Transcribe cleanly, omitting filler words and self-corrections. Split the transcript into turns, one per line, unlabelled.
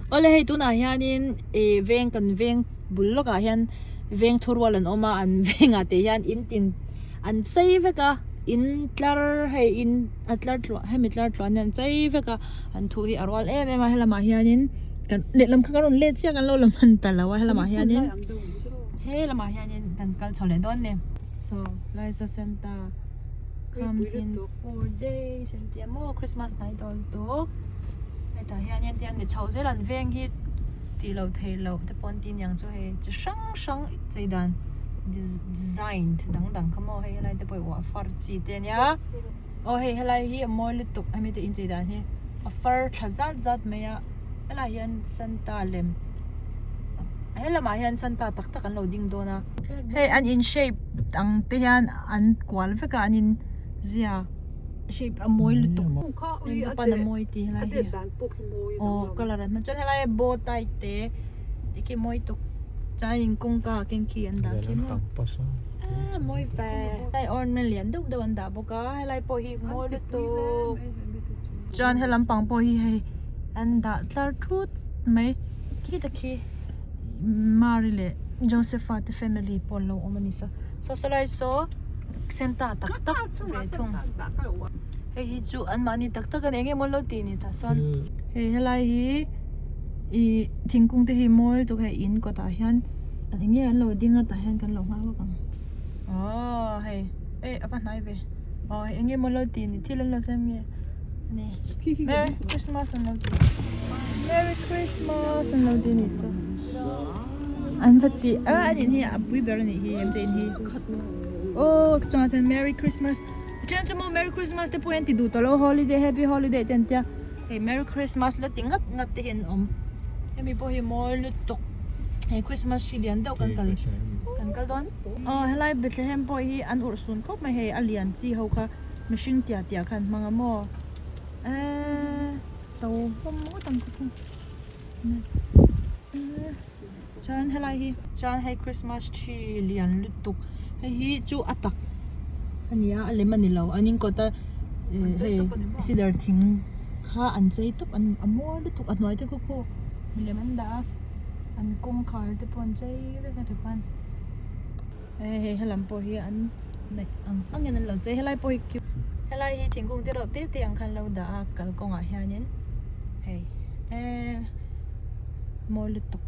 Awle hei tunah hianin ih veng kan veng bul lawkah hian veng thurual an awm a an vengah te hian in tin an chei vek a in tlar hei in a tlar tluah hemi tlar tluah hian an chei vek a an thu hi a rual em em a helamah hianin kan lehlam kha kan rawn let chiah kan lo la hman ta lo a helamah hianin he lamah hianin kan kal chho leh dawn a ni. Saw Liza Santa comes in 4 days an tia maw Christmas hnai dawn tuk hetah hianin tiang ni chho zel an veng hi tih loh theih loh te pawh an ti aniang chu hei chi hrang hrang chei dan design dang dang kha maw hei helai te pawh hi uah far chi te ania aw hei helai hi a mawi lutuk hemi te inchei dan hi a far thla zat zat mai a helaiah hian Santa lem he lamah hian Santa tak tak an lo ding dawn a hei an in shape ang te hian an kual vek a an in zia shape a mawi lutuk eng te pawn a mawi tih helai hi aw colour an hman chuan helai a bow tie te te khi mawi tuk chuan an in kawngka ah keng khi an dah khi maw a mawi ve helai ornament lian deuh deuh an dah bawk a helai pawh hi mawi lutuk chuan helam pang pawh hi hei an dah tlar thut mai khi te khi Mary leh Josepha te family pawh an lo awm a ni saw saw sawlai saw Santa tak tak ve thung hei hi chu anmahni tak tak a ni eng emaw an lo tih ni tah sawn hei helai hi ih thingkung te hi mawi lutuk hei in kawtah hian eng nge an lo ding a tah hian kan lo nghak lawk ang aww hei eh a va hnai ve aw hei eng emaw an lo tih ni thil an lo siam nge ani merry christmas an lo ti merry christmas an lo ti anih chu an va ti a an in hi a pui ber anih hi em te in hi aw chungah chuan merry christmas a then chu maw merry christmas te pawh hi an ti duh tawh lo holiday happy holiday te an tia hei merry christmas la ti ngat ngat te hi an awm hemi pawh hi mawi lutuk hei christmas tree lian deuh kan kal kan kal dawn aw helai Bethlehem pawh hi an urh sun khawp mai hei a lian chi ho kha mihring tia tia kha an hmang a maw eee to hlawm ngawt ang ka thung chuan helai hi chuan hei christmas tree lian lutuk hei hi chu a tak a ni a a lem a ni lo an in kawt a hei cedar thing kha an chei tawp an a mawi lutuk a hnuai te khaw pawh milem an dah a an kawngkhar te pawh an chei vek a tikhuan hei helam pawh hi an neih ang angin an lo chei helai pawh hi helai hi thingkung te reuh te te ang khan an lo dah a kalkawngah hianin hei eee mawi lutuk.